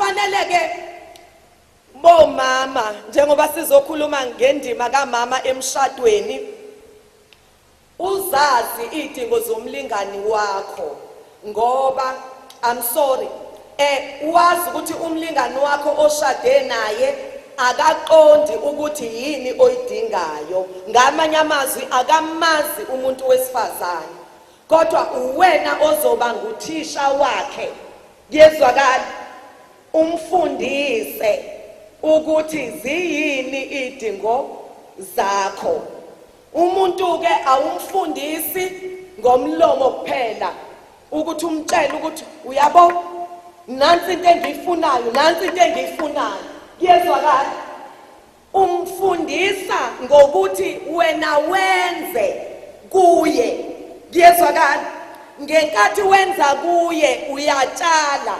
Kufanele ke bomama, njengoba sizokhuluma ngendima kamama emshadweni, uzazi idingo zomlingani wakho, ngoba, I'm sorry, wazi ukuthi umlingani wakho oshade naye akaqondi ukuthi yini oyidingayo. Ngamanye amazwi, akamazi umuntu wesifazane, kodwa uwena ozoba nguthisha wakhe. Kuyezwakala? Umfundise ukuthi ziyini idingo zakho. Umuntu ke awumfundisi ngomlomo kuphela, ukuthi umtshele ukuthi, "Uyabo, nansi into engiyifunayo, nansi into engiyifunayo." Kuyezwakala? Umfundisa ngokuthi wena wenze kuye. Kuyezwakala? Ngenkathi wenza kuye, uyatshala.